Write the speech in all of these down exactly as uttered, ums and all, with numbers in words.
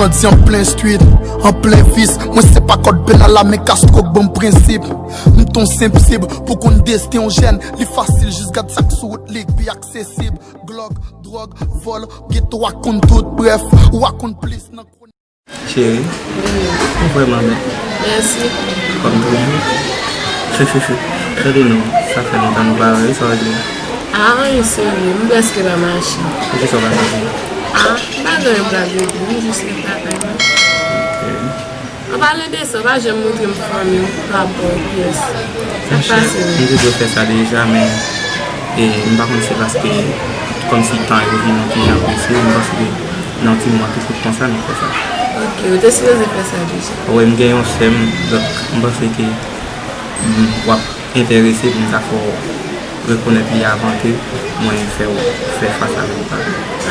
Grandi an plen street, an plen vis. Mwen se pa kòd penal la, men Castro k ban m prensip. M t on senp sib pou konn desten yon jèn. Li fasil, jis gad sa k sou wout li k pi aksesib. Glòk, dwòg, vòl, geto a konn tout. Brèf, ou a konn plis nan kwonik. Cheri, ou vrèman bèl. Mèsi. Kòm toujou. Tande non, sa fè lontan nou pa wè, sa w di? Ah, anyen serye, m prèske pa mache. Poukisa w pa mache? Ah, m pa gen anyen pou m al regle, m jis ret lakay mwen. Ok. An palan de sa, w pa janm montre m fanmi w, pa bò pyès. Sa k pase menm? M te dwe fè sa deja, men, e, m pa konn se paske kòmsi tan yo vin yon ti jan prese, m panse ke nan yon ti moman tou kout konsa nou fè sa. Ok, ou te sipoze fè sa deja. Wi, m gen yon sè m, donk m panse ke m, w ap enterese pou m ta fè w rekonèt li avan ke mwen fè w fè fas avè l.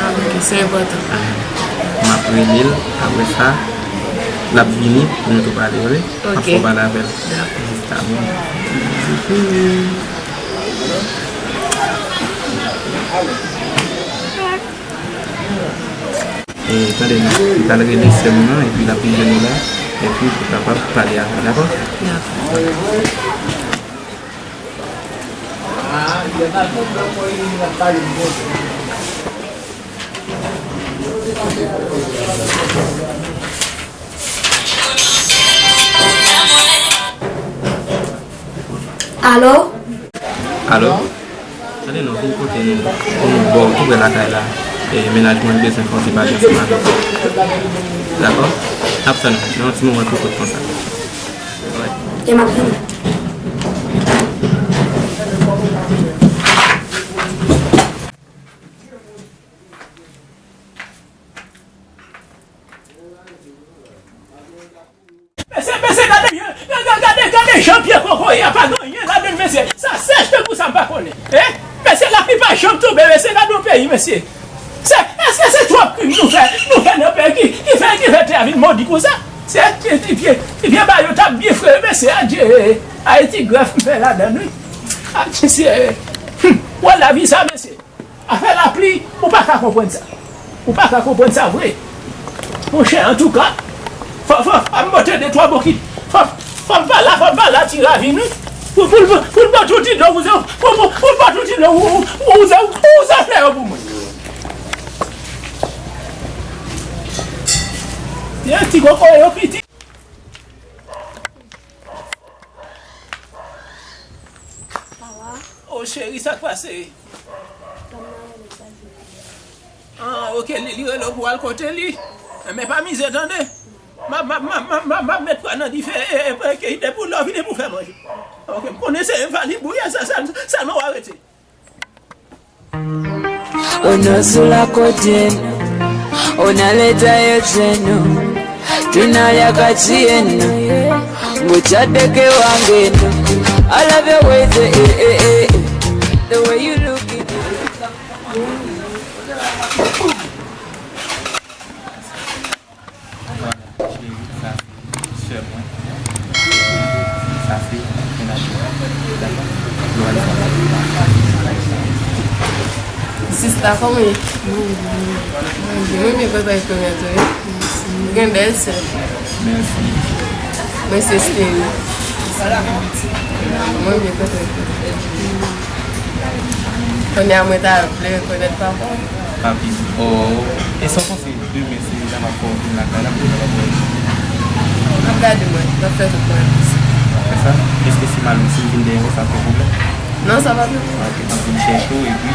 Ah, ok, se enpòtan. M ap rele l, apre sa, l ap vini pou nou tou pale, wi. M ap fè w pale avè l. Dakò. Jis ta bon. E, tande non, m pral rele sè m nan, epi l ap vin jwenn ou la, epi pou kapab pale avè w, dakò? Dakò. Alo? Alo? Tande non, vin kote nou, pou nou bò, tou prè lakay la. E, mennaj mwen bezwen fè yon ti pale ansanm avè w. Dakò? N ap tann ou nan yon ti moman tou kout konsa. Wi. E m ap vini. Mesye, mesye, gade pye, gade, gade, gade jan pye kokoye a, pa gen anyen ladann, mesye. Sa sèch tankou sa, m pa konnen. Hein? Mesye, lapli pa janm tonbe, mesye, gade yon peyi, mesye. Se, èske se twòp krim nou fè, nou fè nan peyi ki, ki fè, ki fè tè a vin modi konsa? Se, ti, ti pye, ti pye ba yo t ap byen fre, mesye, adje, Ayiti grèf m fè ladann, wi. Adje, se, hmm, wè lavi sa, mesye. Afè lapli, ou pa ka konprann sa. Ou pa ka konprann sa vre. Monchè, antouka, fò, fò, fò m pote de twa bokit. Fò, fò m pa la, fò m pa la ti ravin, wi. Pou, pou, pou, pou l pote yon ti dlo wouze, pou, pou, pou l pote yon ti dlo wou-, wou-, wouze, wouze flè yo pou mwen. Yon ti koko yo piti. Oh, cheri, sa k pase? Ah, ok, li, li rele w pou w al kote li. Men pa mize, tande. M ap, m ap, m ap, m ap, m ap, m ap met pwa nan dife, e, e, e, e, depi w lè w vini pou fè manje. Ok, m konnen se envalid ou ye, sè, sè, sèlman w arete. Uno sula kotien, unaleta yechenu, tunaya kachienu, muchadeke wangenu. I love your ways, eh, eh, eh, eh. The way you look at me. Vwala, cheri, sa se sè mwen. Sa se mennaj mwen. Dakò? Gloraliza. Sista, kòman w ye? Mwen byen, mwen byen kontan rekonèt ou, wi. Ou gen bèl sè. Mèsi. Mwen se Steli. Mwen byen kontan rekonèt ou. Kounye a mwen ta vle rekonèt papa w. Papi, oh, e sa w panse? Demen se la m ap fè w vin lakay la pou nou kapab wè. M ap gade mwen, m ap fè tout mwen. W ap fè sa? Èske si m al, si m vin dèyè w, sa ap fè pwoblèm? Non, sa p ap fè pwoblèm. Ok, m ap vin chèche w epi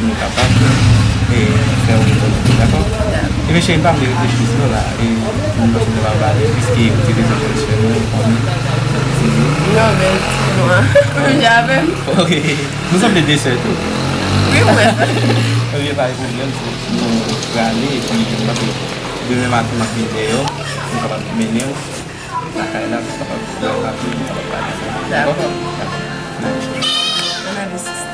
nou kapab, e, fè w rekonèt, dakò? Dakò. Ebyen cheri, m pa vle rete jis non la, e, m panse nou va pale, piske ou te bezwen konn sè nou, ou konnen. Non, men, non, menm jan avè m. Ok. Nou sanble de sè tou. Wi, mwen. Ebyen, pa gen pwoblèm, se nou prale, epi m panse demen maten m ap vin dèyè w, m kapab mennen w lakay la, pou w kapab wè papi, nou kapab pale ansanm. Dakò? Dakò. Dakò. Ann ale, sista.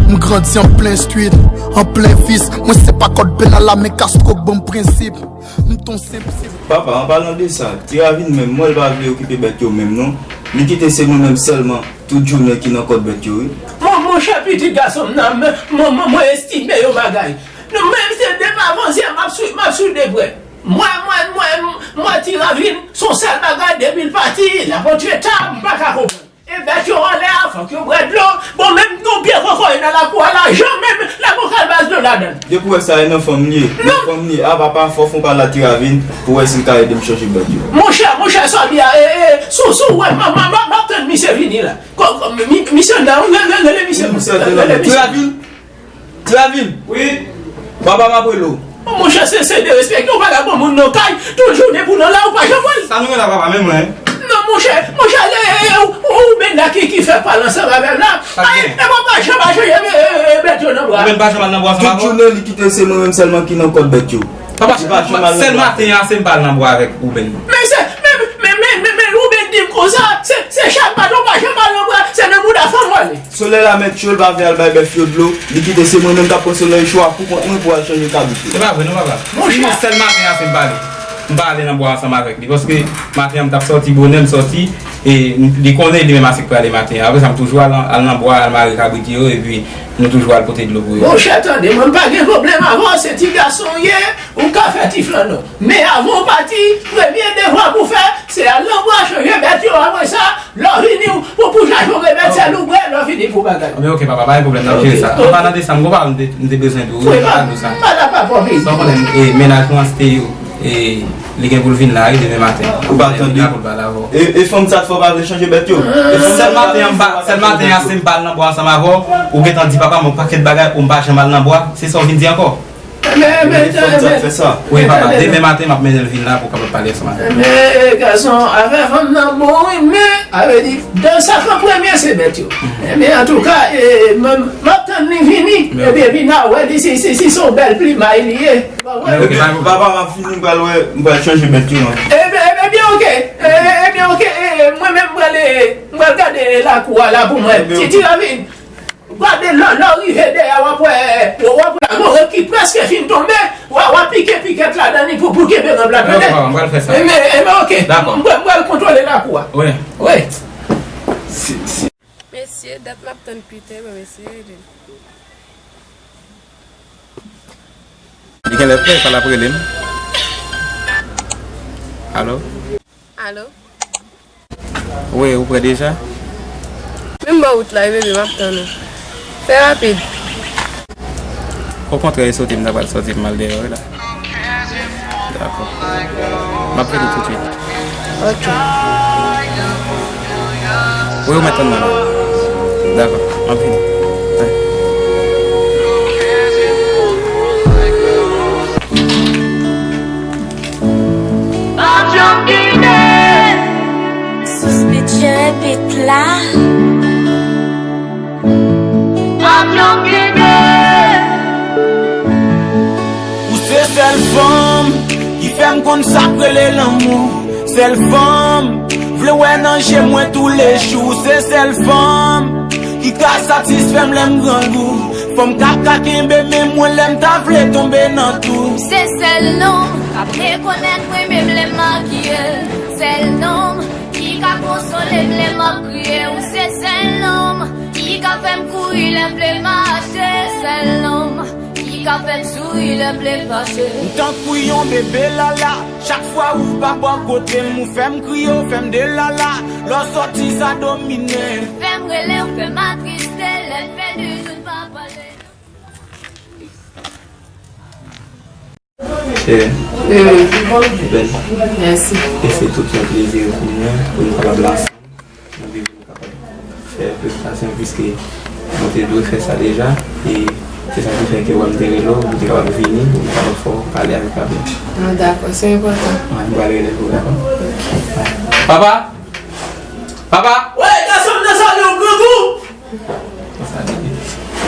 M Grandi an plen street, an plen vis. Mwen se pa kòd penal la, men Castro k ban m prensip. M t on senp. Papa, an palan de sa, Ti Ravin menm, mwen l pa vle okipe bèt yo menm non. Li kite se mwen menm sèlman tout jounen ki nan kòd bèt yo, wi. Mon, monchè, pitit gason m nan, mwen, mwen, mwen estime yon bagay. Non, men misye depi avansyè, m ap swiv, m ap swiv de prè. Mwen, mwen, mwen, mwen, Ti Ravin, se yon sèl bagay, depi l pati, l ap antre ta, m pa ka konprann. E bèt yo anlè a, fòk yo bwè dlo. Bon, menm gon pye kokoye nan lakou a la, jan menm, la gon kalbas dlo ladan l. Depi w wè sa, e nan fanm li ye. Nan fanm li ye. A, papa, fò w fè yon pale a Ti Ravin pou w wè si l ka ede m chanje bèt yo. Monchè, monchè, sa w di a, e, e, si w, si w wè, m, m, m, m ap tann misye vini la. Kò, kò, mi, mi, misye nan, rele, rele, rele misye, monchè, rele misye. Ti Ravin, Ti Ravin. Wi. Papa m ap rele w. Monchè, se, se derespekte, ou pa ka pran moun nan kay, tout jounen pou nan la, ou pa janm wè l. Sa nou gen la, papa, menm mwen. Non, monchè, monchè, e, e, e, ou, ou, ou menm la ki, ki fè pale ansanm avè m la. Ay, e mwen pa janm pa chanje, e, e, e, bèt yo nan bwa. Ou menm pa janm al nan bwa ansanm avè w? Tout jounen, li kite se mwen menm sèlman ki nan kòd bèt yo. Papa, sèl maten an, se m pa al nan bwa avèk Ruben. Men se, men, men, men, men, men Ruben di m konsa, se, se chak maten w pa janm al nan bwa, se nan bouda fanm w ale. Solèy la mèt cho, l pa vle al bay bèf yo dlo, li kite se mwen menm k ap pran solèy cho a pou kont mwen pou al chanje kabrit yo. Se pa vre non, papa. Monchè. Sèl maten an, se m pa ale. M pa ale nan bwa ansanm avèk li, paske maten an, m t ap sòti bonè, m sòti, e m, li konnen li menm ase k prale maten an. Apre sa, m toujou al, al nan bwa, al mare kabrit yo, epi nou toujou al pote dlo pou yo. Monchè, tande, mwen pa gen pwoblèm avè w, se ti gason w ye, ou ka fè ti flann ou. Men avan w pati, premye devwa pou w fè, se al nan bwa chanje bèt yo, apre sa, lè w vini, ou, pou, pou chache yon remèd, sèl ou bwè, lè w vini pou bagay. Men oke, papa, pa gen pwoblèm, n ap jere sa. An palan de sa, m gon pawòl m te, m te bezwen di w, wi, m pa di w sa. Sa w konnen, e, mennaj nou an, se te yo. E li gen pou l vin la, wi, demen maten. Ou pa tande? Li la pou l pale avè w. E, e fanm sa t fè w pa vle chanje bèt yo? E fanm sa t fè w pa vle chanje bèt yo? Sèl maten an, m pa, sèl maten an, se m pa al nan bwa ansanm avè w, ou gentan di papa m yon pakèt bagay, ou m pa janm al nan bwa. Se sa w vin di ankò? Men, men, men, fanm sa t fè sa. Wi, papa, demen maten, m ap mennen l vin la pou w kapab pale ansanm avè l. Men, gason, afè fanm nan bon, wi, men, sa vle di, dan sa k an premye, se bèt yo. Men, antouka, e, m, m ap tann li vini, ebyen, epi n a wè li, si, si, si se yon bèl plimay li ye. Epi, papa, m ap fini, m pral wè, m pral chanje bèt yo an. Ebyen, ebyen, oke. E, e, ebyen, oke. E, e, mwen menm, m pral, e, m pral gade lakou a la pou mwen. Ti, ti Ravin, gade lè, lè w rive dèyè, w ap wè, w ap wè yon rèk ki prèske fin tonbe, w a, w a pike pikèt ladan li pou, pou kenbe ranp la, tande? Papa, m pral fè sa. Ebyen, ebyen, oke. Dakò. M pral, m pral kontwole lakou a. Wi. Wi. Si, si. Mesye, dat m ap tann Peter, bon, mesye, rele m. Li genlè prè, pa l ap rele m. Alo? Alo? Wi, ou prè deja? Menm bò wout la wi, bebe, m ap tann ou. Fè rapid. Okontrè, e soti m ta pral soti pou m al dèyè w wi la. Dakò. M ap vini tousuit. Ok. Wi, ou mèt tann mwen la. Dakò, m ap vini. Wi. Sou Speedjay beat la. Ou se sèl fanm ki fè m konn sa k rele lanmou. Sèl fanm vle wè nan je mwen toulejou. Se sèl fanm ki ka satisfè m lè m grangou. Fanm k ap ka kenbe men mwen lè m ta vle tonbe nan tou. Se sèl nonm k ap rekonèt mwen menm lè m makiye. Sèl nonm ki ka konsole m lè m ap kriye. Ou se sèl nonm ki ka fè m kouri lè m vle mache. Sèl nonm ki ka fè m souri lè m vle fache. M tankou yon bebe lala. Chak fwa ou pa bò kote m, ou fè m kriye, ou fè m delala. Lè w sòti, sa domine. Ou fè m rele, ou fè m atriste, lè n fè de jou n pa pale. Chè. Bèl. Mèsi. E se tout yon plezi pou mwen, pou nou kapab la ansanm. Mwen vle pou nou kapab fè prezentasyon, piske nou te dwe fè sa deja, e se sa ki fè ke wè m te rele w, pou te kapab vini, pou nou kapab fè w pale avèk papa. Ah, dakò, se enpòtan. Wi, m pral rele l pou w, dakò? Papa! Papa! Wi, gason m nan salye w, grangou!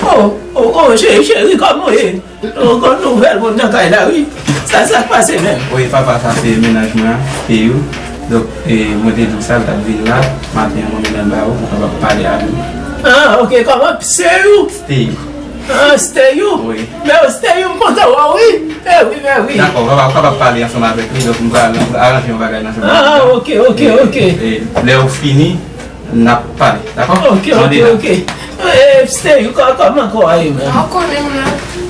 Oh, oh, oh, che-, cheri, kòman w ye? Oh, gon nouvèl moun nan kay la, wi. Sa, sa k pase menm? Wi, papa, sa se mennaj mwen an, Steyou. Donk, e, mwen te di w sa, l t ap vin la. Maten an, mwen mennen l ba ou pou w kapab pale avè l. Ah, ok, kòman? Steyou? Steyou. Ah, Steyou. Wi. Men Steyou, m kontan wè w, wi. Eh wi, men wi. Dakò, w kapab, w kapab pale ansanm avèk li, donk m pral aranje yon bagay nan semèn nan. Ah, ok, ok, ok. E, e, lè w fini, n ap pale, dakò? Ok, ok, ok. Eh, Steyou, kò-, kòman kò a ye, men? Ah, ou konnen m la.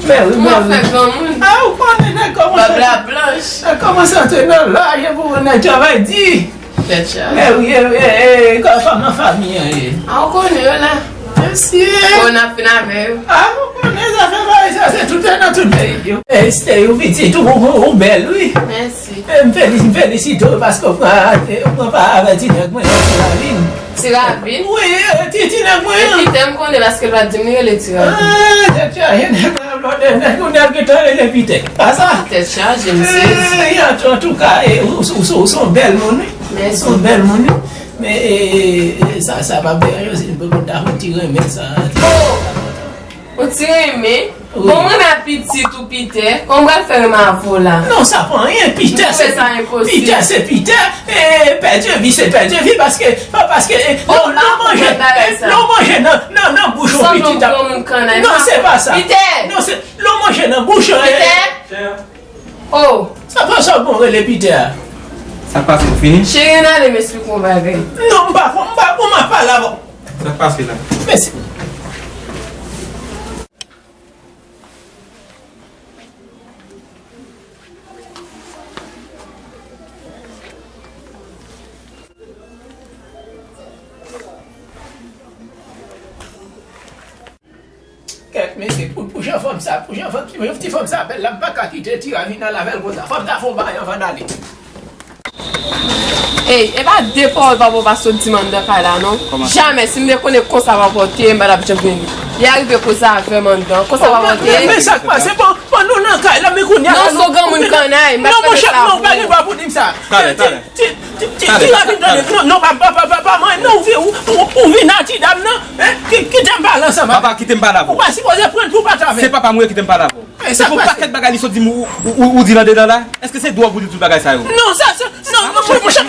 Men wi, men wi. Mwen fè granmoun. Ah, ou konnen, nèg kòmanse. Bab la blanch. Nèg kòmanse antre nan laj, pou nèg travay di. Tèt chaje. Men wi, e, e, e, kò-, kòman fanmi an ye? Ah, ou konnen yo la. Mesye. Kò n ap fin avè yo. Ah, ou konnen zafè bagay sa, se tout nan tout peyi yo. Esther, ou pitit, ou, ou, ou bèl, wi. Mèsi. E m felis-, m felisite w paske w pran, w pran pa avè ti nèg mwen nan ravin. Ti ravin? Wi, e, ti, ti nèg mwen an. E Pitè m konnen paske l pa t di m li rele ti ravin. Ah, tèt chaje, nèg la, nèg, nèg, nèg gentan rele Pitè. Pa sa? Tèt chaje, m sezi. E, an, antouka, e, ou, ou, ou, ou se yon bèl moun, wi. Mèsi. Ou se yon bèl moun, wi. Men, e, e, e, sa, sa p ap deranje w si m poko ta fè yon ti renmen sa. Yon ti renmen? Wi. Bon, mwen renmen pitit ou Pitè. Kòman m pral fè renmen avè w la? Non, sa pa anyen. Pitè, se Pitè, se Pitè. E, pèdi vi, se pèdi vi, paske, pa-, paske, e, lè w manje, e, lè w manje nan, nan, nan bouch yon pitit ap. Non, se pa sa. Pitè! Non, se, lè w manje nan bouch, e. Pitè! Oh! Sa pa sa bon rele Pitè a. Sa k pase, ou fini? Cheri, ann ale, m esplike w yon bagay. Non, m pa, m pa, m pa pale avè w. Sa k pase la? Mèsi. Kèt mesye, pou, pou jan fanm sa, pou jan fanm, ti, ti fanm sa bèl la, m pa ka kite ti ravin al avè l konsa. Fò m ta fè yon bagay anvan n ale. Ey, e pa de pawòl papa w pa sot di m anndan kay la, non. Kòman sa? Jamè, si m te konnen konsa papa w te ye, m pa t ap janm vini. Li arive koze avè m anndan, konsa papa w te ye. Men sa k pase, bon, bon, nou nan kay la, men kounye a la, non, se yon granmoun kannay, m pa t tande sa vre. Non, monchè, non, pa gen dwa pou di m sa. Talè, talè. Ti, ti, ti, ti rapid, tande. Non, non, pa, pa, pa, pa, pa, mwen, non, ou vi-, ou, ou, ou vin a ti dam nan, hein? Ki, kite m pale ansanm avè l. Papa, kite m pale avè w. Ou pa sipoze pran l pou patavè. Se papa mwen, kite m pale avè w. Se pou pakèt bagay li sot di m ou, ou, ou, ou di l andedan la. Èske se dwòg ou di tout bagay sa yo? Non, sa, sa, non, non, monchè,